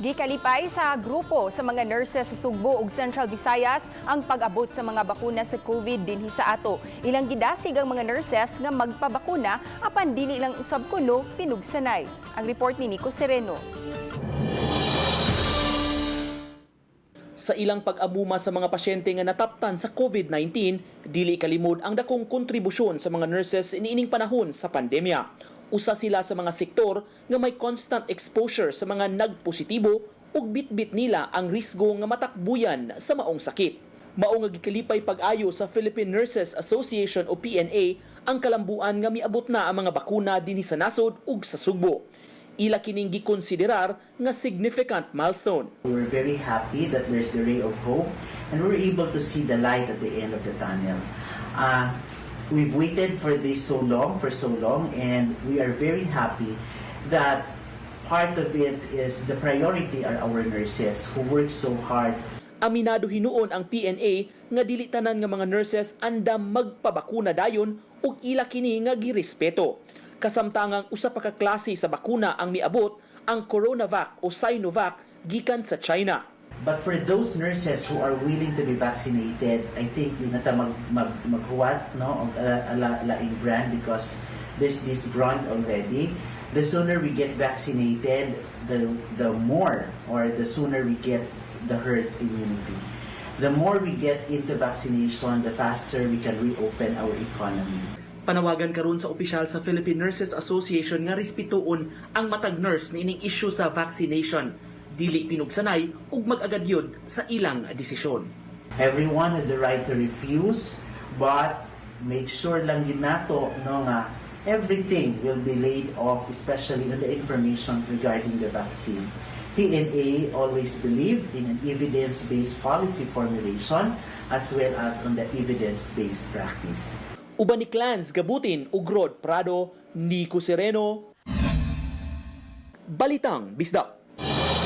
Gikalipay sa grupo sa mga nurses sa Sugbo ug Central Visayas ang pag-abot sa mga bakuna sa COVID dinhi sa ato. Ilang gidasig ang mga nurses nga magpabakuna apan dili lang usab kuno pinugsanay. Ang report ni Nico Sereno. Sa ilang pag-amuma sa mga pasyente nga nataptan sa COVID-19, dili kalimod ang dakong kontribusyon sa mga nurses niining panahon sa pandemya. Usa sila sa mga sektor nga may constant exposure sa mga nagpositibo ug bitbit nila ang risgo nga matakbuyan sa maong sakit. Mao nga gikalipay pag-ayo sa Philippine Nurses Association o PNA ang kalambuan nga miabot na ang mga bakuna dinhi sa nasod ug sa Sugbo. Ila kining gikonsiderar nga significant milestone. We're very happy that there's the ray of hope and we're able to see the light at the end of the tunnel. We've waited for this so long, for so long, and we are very happy that part of it is the priority are our nurses who work so hard. Aminado hinuon ang PNA nga dili tanan nga mga nurses andam magpabakuna dayon ug ila kini nga girespeto. Kasamtangang usa pa ka klase sa bakuna ang miabot, ang CoronaVac o Sinovac gikan sa China. But for those nurses who are willing to be vaccinated, I think di na ta maghuwat, no, og laing brand because there's this brand already. The sooner we get vaccinated, the more or the sooner we get the herd immunity. The more we get into vaccination, the faster we can reopen our economy. Panawagan karon sa opisyal sa Philippine Nurses Association nga respetuon ang matag nurse niining issue sa vaccination. Dili pinugsanay ug mag-agad yun sa ilang desisyon. Everyone has the right to refuse, but make sure lang gyud nato, no, nga everything will be laid off, especially on the information regarding the vaccine. PNA always believe in an evidence-based policy formulation as well as on the evidence-based practice. Uban ni Clans Gabutin ug Rod Prado, Nico Sereno. Balitang Bisdak.